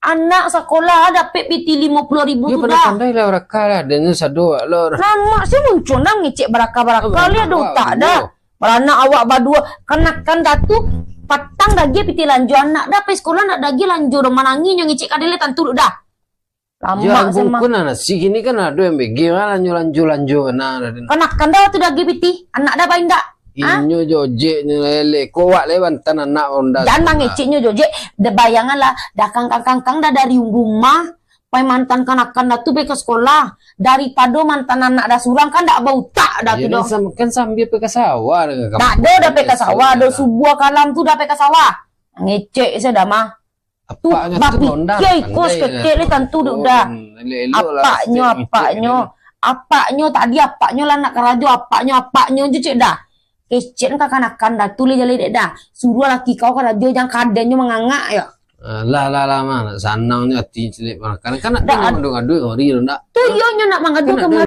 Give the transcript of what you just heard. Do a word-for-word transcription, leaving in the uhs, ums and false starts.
Anak sakolah dapek pitih limo puluah ribu tu dah. Pandai lah baraka lah, ado nyo sado lo. Lamak se muncul dah ngecek baraka-baraka, liek ado utak dah. Baranak awak baduo, kanakan dah tu, patang dah agiah pitih lanjo anak dah, pai sakolah ndak ado agiah lanjo doh, manangih nyo ngecek ka dek tantu dah. Lamak se mah. Bungkuih nasi kini kan ado yang bege mah lanjo-lanjo-lanjo nah. Kanakan dah tu dah agiah pitih, anak dah pai ndak? Inyo jojek nyo lele, kok awak le bantan anak onda. Jan mangecek nyo jojek, de bayanganlah, dah kangkang-kangkang dah dari rumah, pai mantan kanakan dah tu pai ka sakolah, daripado mantan anak dah surang kan ndak bautak dah tu doh. Kan sambia pai ka sawah dengan kamu. Ndak ado dah pai ka sawah, dah subuah kalam tu dah pai ka sawah. Ngecek se dah mah. Tu bapikia iko saketek le tantu dek udah. Apaknyo, apaknyo, apaknyo tadi, apaknyo lah nak karajo, apaknyo, apaknyo je cek dah. Kecek kakanakan dah tu le jaleh dek dah. Suruah laki kau karajo, jan kadennyo mangangak yo. Alah, lah, lah, mah, nak sanangnyo ati cilik mah. Kan, kan nak ado ngadu-ngadu kamari tu ndak? Tu iyo nyo nak mangadu kamari.